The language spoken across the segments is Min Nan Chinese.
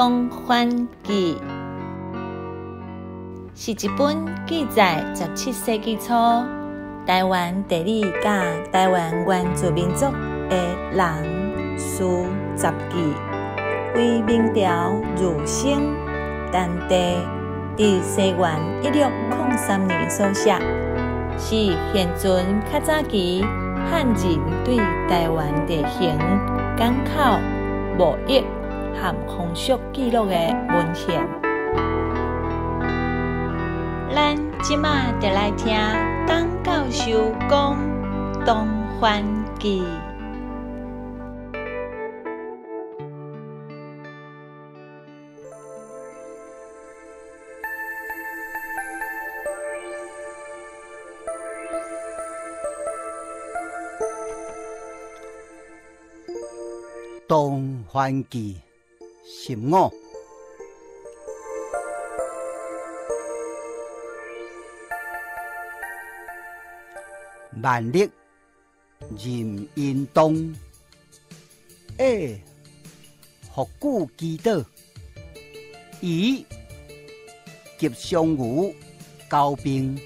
东番记》是一本记载17世纪初台湾地理佮台湾原住民族的人事杂记，为明朝儒生陈第佇西元1603年所寫，是現存較早期漢人對台灣地形、港口、貿易和風俗記錄的文獻。咱這馬就來聽董教授講《東番記》。《東番記》15，萬曆壬寅冬，福古祈禱，以及雙魚交兵，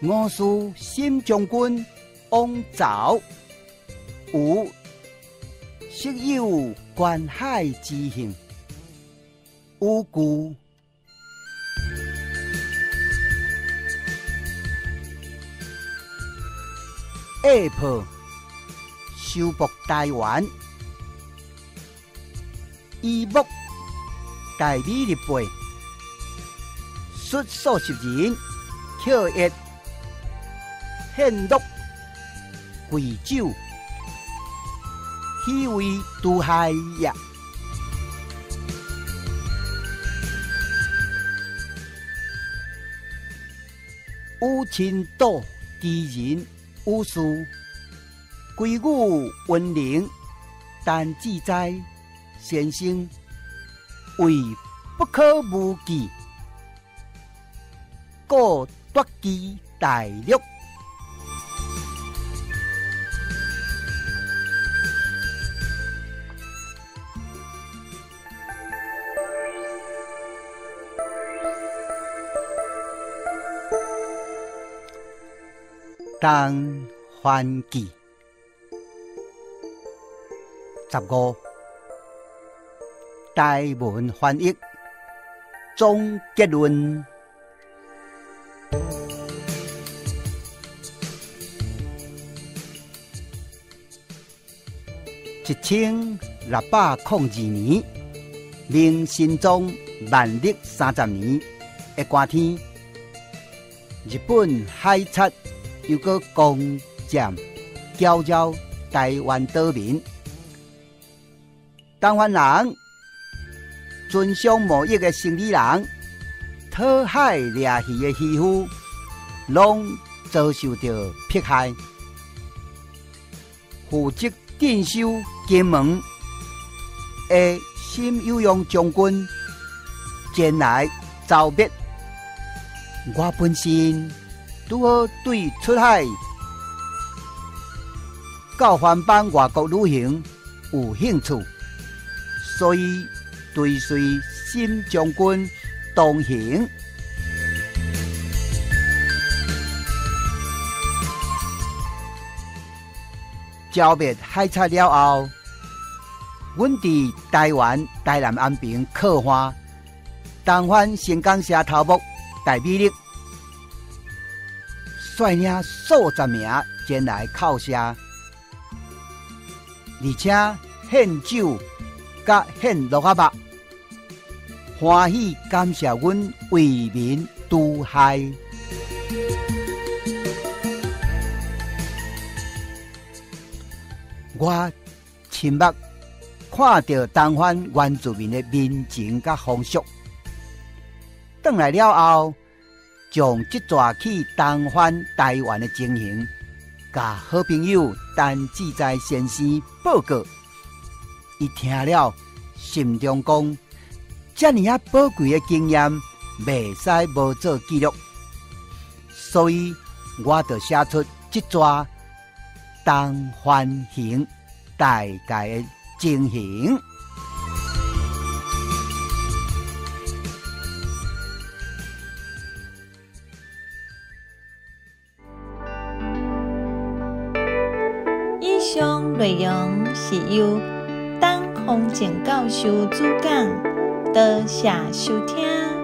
我師沈將軍往走，有昔有觀海之行，有故下破收復台灣，乙木大美日八，率數十人，扣押獻祿貴酒。彼為渡海也。有親島之人有事，歸予雲林陳志哉先生為不可無記，故奪其大略。東番記15，台文翻譯總結論。1602年，明神宗萬曆30年的寒天，日本海賊又閣攻佔攪擾台灣島民，東番人尊商貿易的生意人，討海掠魚的漁夫，攏遭受著迫害。負責鎮守金門的沈有容將軍前來剿滅。我本身拄好對出海到番邦外國旅行有興趣，所以追隨沈將軍同行。剿滅海賊了後，阮佇台灣台南安平靠岸，東番新港社頭目戴美麗率領數十名前來叩謝，而且獻酒佮獻鹿仔肉，歡喜感謝阮為民除害。我親目看著東番原住民的民情佮風俗，轉來了後，將這逝去東番台灣的情形，共好朋友陳志在先生報告。伊聽了，心中講：遮爾仔寶貴的經驗，袂使無做記錄，所以我就寫出這逝東番行大概的情形。內容是由董宏正教授主講，多謝收聽。